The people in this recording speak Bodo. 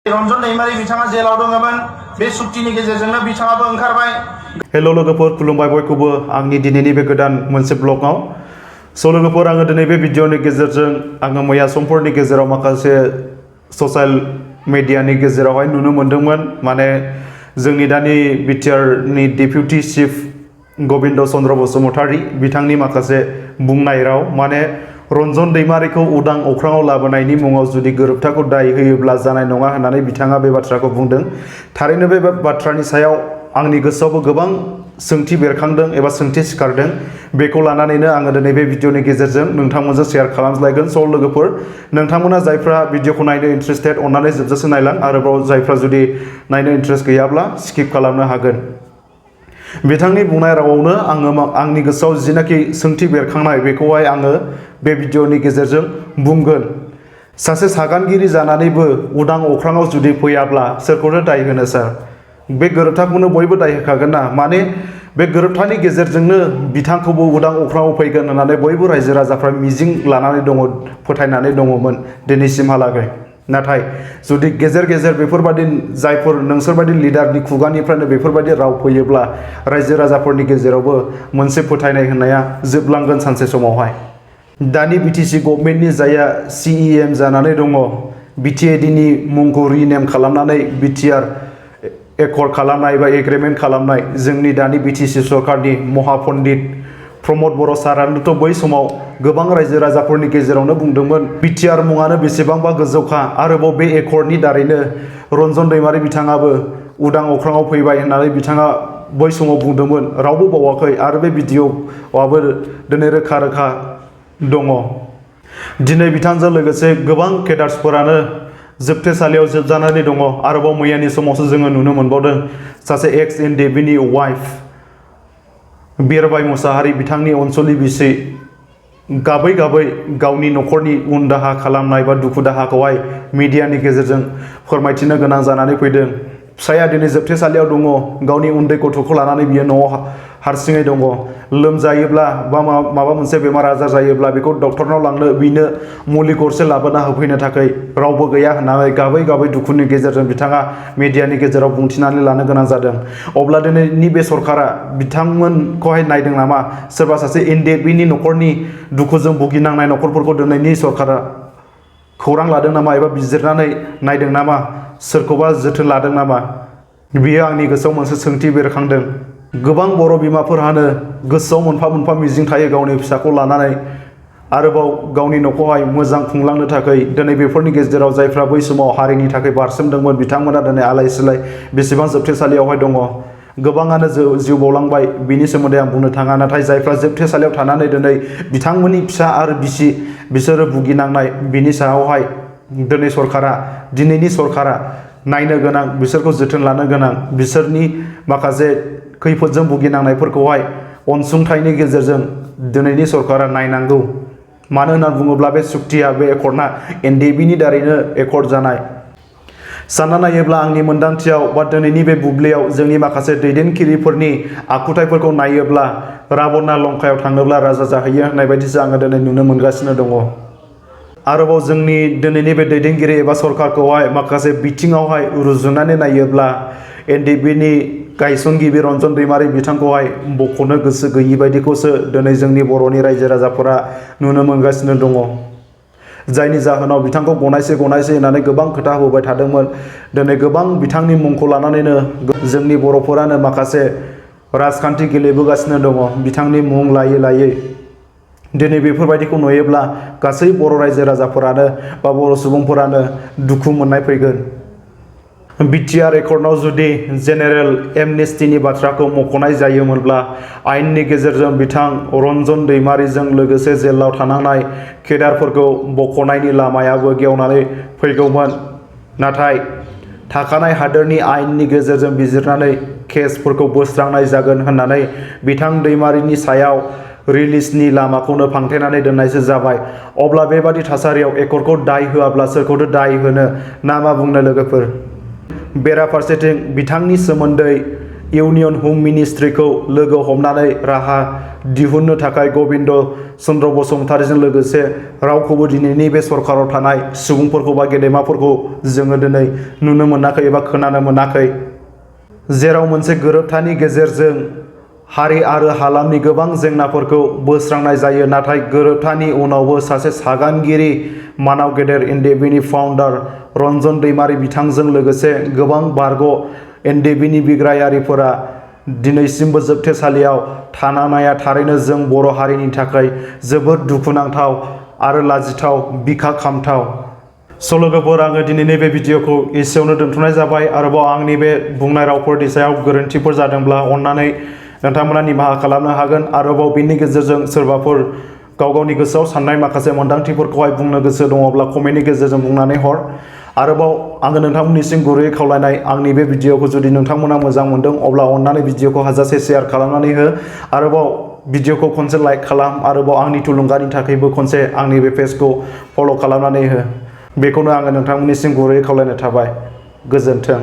रन्जन दैमारि बिथाङा जेलाव दङमोन बे सुक्तिनि गेजेरजोंनो बिथाङाबो ओंखारबाय। हेल' लोगोफोर, खुलुमबाय बयखौबो आंनि दिनैनि बे गोदान मोनसे ब्लगआव। स' लोगोफोर, आङो दिनै बे भिडिअनि गेजेरजों आङो मैया समफोरनि गेजेराव माखासे ससियेल मिडियानि गेजेरावहाय नुनो मोन्दोंमोन, माने जोंनि दानि बिटिआरनि डेपुटि चिफ गबिन्द चन्द्र बसुमतारी बिथांनि माखासे बुंनाय राव, माने रन्जन दैमारिखौ उदां अख्राङाव लाबोनायनि मुङाव जुदि गोरोबथाखौ दाय होयोब्ला जानाय नङा होननानै बिथाङा बे बाथ्राखौ बुंदों। थारैनो बे बाथ्रानि सायाव आंनि गोसोआवबो गोबां सोंथि बेरखांदों एबा सोंथि सिखारदों। बेखौ लानानैनो आङो दिनै बे भिडिअनि गेजेरजों नोंथांमोनजों शेयार खालामलायगोन। स' लोगोफोर, नोंथांमोना जायफ्रा भिडिअखौ नायनो इन्ट्रेस्टेड, अन्नानै जोबजासे नायलां। आरोबाव जायफ्रा जुदि नायनो इन्ट्रेस्ट गैयाब्ला स्किप खालामनो हागोन। बिथांनि बुंनाय रावावनो आंनि गोसोआव जिनाखि सोंथि बेरखांनाय बेखौहाय आङो बे भिडिअनि गेजेरजों बुंगोन। सासे सागानगिरि जानानैबो उदां अख्राङाव जुदि फैयाब्ला सोरखौनो दाय होनो सार? बे गोरोबथाखौनो बयबो दाय होखागोन ना? माने बे गोरोबथानि गेजेरजोंनो बिथांखौबो उदां अख्राङाव फैगोन होननानै बयबो रायजो राजाफ्रा मिजिं लानानै दङ, फोथायनानै दङमोन दिनैसिमहालागै। नाथाय जुदि गेजेर गेजेर बेफोरबादि जायफोर नोंसोरबादि लिडारनि खुगानिफ्रायनो बेफोरबादि राव फैयोब्ला रायजो राजाफोरनि गेजेरावबो मोनसे फोथायनाय होननाया जोबलांगोन सानसे समावहाय। दानि बिटिसि गभर्नमेन्टनि जायहा CEM जानानै दङ, बिटिएडिनि मुंखौ रिनेम खालामनानै बिटिआर एकर्ड खालामनाय एबा एग्रिमेन्ट खालामनाय जोंनि दानि बिटिसि सरकारनि महापन्डित प्रमद बर' सारानोथ' बै समाव गोबां रायजो राजाफोरनि गेजेरावनो बुंदोंमोन बिटिआर मुङानो बेसेबांबा गोजौखा, आरोबाव बे एकर्डनि दारैनो रन्जन दैमारि बिथाङाबो उदां अख्राङाव फैबाय होननानै बिथाङा बै समाव बुंदोंमोन। रावबो बावाखै, आरो बे भिडिअ'आबो दिनै रोखा रोखा दङ। दिनै बिथांजों लोगोसे गोबां केडार्सफोरानो जोबथेसालियाव जोबजानानै दङ। आरोबाव मैयानि समावसो जोङो नुनो मोनबावदों सासे एक्स एनडिएफबिनि वाइफ बिरबाय मुसाहारि, बिथांनि अनसुलि बिसि गाबै गाबै गावनि न'खरनि उन दाहा खालामनाय बा दुखु दाहाखौहाय मिडियानि गेजेरजों फोरमायथिनो गोनां जानानै फैदों। फिसाया दिनै जोबथेसालियाव दङ, गावनि उन्दै गथ'खौ लानानै बियो न'आव हारसिङै दङ। लोमजायोब्ला बा माबा मोनसे बेमार आजार जायोब्ला बेखौ डक्टरनाव लांनो, बिनो मुलि गरसे लाबोना होफैनो थाखाय रावबो गैया होननानै गाबै गाबै दुखुनि गेजेरजों बिथाङा मिडियानि गेजेराव बुंथिनानै लानो गोनां जादों। अब्ला दिनैनि बे सरकारा बिथांमोनखौहाय नायदों नामा? सोरबा सासे एनडिएफबिनि न'खरनि दुखुजों भुगिनांनाय न'खरफोरखौ दिनैनि सरकारा खौरां लादों नामा एबा बिजिरनानै नायदों नामा? सोरखौबा जोथोन लादों नामा? बियो आंनि गोसोआव मोनसे सोंथि बेरखांदों। गोबां बर' बिमाफोरानो गोसोआव मोनफा मोनफा मिजिं थायो गावनि फिसाखौ लानानै, आरोबाव गावनि न'खौहाय मोजां खुंलांनो थाखाय। दिनै बेफोरनि गेजेराव जायफ्रा बै समाव हारिनि थाखाय बारसोमदोंमोन बिथांमोना दिनै आलाय सिलाय बेसेबां जोबथेसालियावहाय दङ। गोबाङानो जिउ बावलांबाय, बिनि सोमोन्दै आं बुंनो थाङा। नाथाय जायफ्रा जोबथेसालियाव थानानै दिनै बिथांमोननि फिसा आरो बिसि बिसोरो भुगिनांनाय, बिनि सायावहाय दिनै दिनैनि सरकारा नायनो गोनां, बिसोरखौ जोथोन लानो गोनां, बिसोरनि माखासे खैफोदजों भुगिनांनायफोरखौहाय अनसुंथाइनि गेजेरजों दिनैनि सरकारा नायनांगौ। मानो होनना बुङोब्ला बे सुक्तिया, बे एकर्डआ एनडिएफबिनि दारैनो एकर्ड जानाय। सानना नायोब्ला आंनि मोन्दांथियाव बा दिनैनि बे बुब्लियाव जोंनि माखासे दैदेनगिरिफोरनि आखुथायफोरखौ नायोब्ला राबना लंकायाव थाङोब्ला राजा जाहैयो होननाय बायदिसो आङो दिनै नुनो मोनगासिनो दङ। आरोबाव जोंनि दिनैनि बे दैदेनगिरि एबा सरकारखौहाय माखासे बिथिङावहाय रुजुनानै नायोब्ला एनडिएफबिनि गायसनगिरि रन्जन दैमारि बिथांखौहाय बख'नो गोसो गैयि बायदिखौसो दिनै जोंनि बर'नि रायजो राजाफोरा नुनो मोनगासिनो दङ। जायनि जाहोनाव बिथांखौ गनायसे होननानै गोबां खोथा होबाय थादोंमोन। दिनै गोबां बिथांनि मुंखौ लानानैनो जोंनि बर'फोरानो माखासे राजखान्थि गेलेबोगासिनो दङ, बिथांनि मुं लायै लायै। दिनै बेफोरबायदिखौ नुयोब्ला गासै बर' रायजो राजाफोरानो बा बर' सुबुंफोरानो दुखु मोननाय फैगोन। बिटिआर एकर्डआव जुदि जेनेरेल एमनेस्टिनि बाथ्राखौ मख'नाय जायोमोनब्ला आयेननि गेजेरजों बिथां रन्जन दैमारिजों लोगोसे जेलाव थानांनाय केडारफोरखौ बख'नायनि लामायाबो गेवनानै फैगौमोन। नाथाय थाखानाय हादोरनि आयेननि गेजेरजों बिजिरनानै केसफोरखौ बोस्रांनाय जागोन होननानै बिथां दैमारिनि सायाव रिलिजनि लामाखौनो फांथेनानै दोननायसो जाबाय। अब्ला बेबादि थासारियाव एकर्डखौ दाय होआब्ला सोरखौथो दाय होनो ना मा बुंनो लोगोफोर? बेराफारसेथिं बिथांनि सोमोन्दै इउनियन हम मिनिस्ट्रिखौ लोगो हमनानै राहा दिहुननो थाखाय गबिन्द चन्द्र बसुमतारीजों लोगोसे रावखौबो दिनैनि बे सरकाराव थानाय सुबुंफोरखौ बा गेदेमाफोरखौ जोङो दिनै नुनो मोनाखै एबा खोनानो मोनाखै। जेराव मोनसे गोरोबथानि गेजेरजों हारि आरो हालामनि गोबां जेंनाफोरखौ बोस्रांनाय जायो, नाथाय गोरोबथानि उनावबो सासे सागानगिरि मानाव गेदेर एनडिएफबिनि फाउन्डार रन्जन दैमारि बिथांजों लोगोसे गोबां बारग' एनडिएफबिनि बिग्रायारिफोरा दिनैसिमबो जोबथेसालियाव थानांनाया थारैनो जों बर' हारिनि थाखाय जोबोद दुखुनांथाव आरो लाजिथाव बिखा खामथाव। स' लोगोफोर, आङो दिनैनि बे भिडिअखौ एसेयावनो दोनथ'नाय जाबाय। आरोबाव आंनि बे बुंनाय रावफोरनि सायाव गोरोन्थिफोर जादोंब्ला अन्नानै नोंथांमोना निमाहा खालामनो हागोन। आरोबाव बिनि गेजेरजों सोरबाफोर गाव गावनि गोसोआव साननाय माखासे मोन्दांथिफोरखौहाय बुंनो गोसो दङब्ला कमेन्टनि गेजेरजों बुंनानै हर। आरोबाव आङो नोंथांमोननिसिम गुरैयै खावलायनाय, आंनि बे भिडिअखौ जुदि नोंथांमोना मोजां मोनदों अब्ला अन्नानै भिडिअखौ हाजासे शेयार खालामनानै हो। आरोबाव भिडिअखौ खनसे लाइक खालाम। आरोबाव आंनि थुलुंगानि थाखायबो खनसे आंनि बे पेजखौ फल' खालामनानै हो। बेखौनो आङो नोंथांमोननिसिम गुरैयै खावलायनाय थाबाय। गोजोन्थों।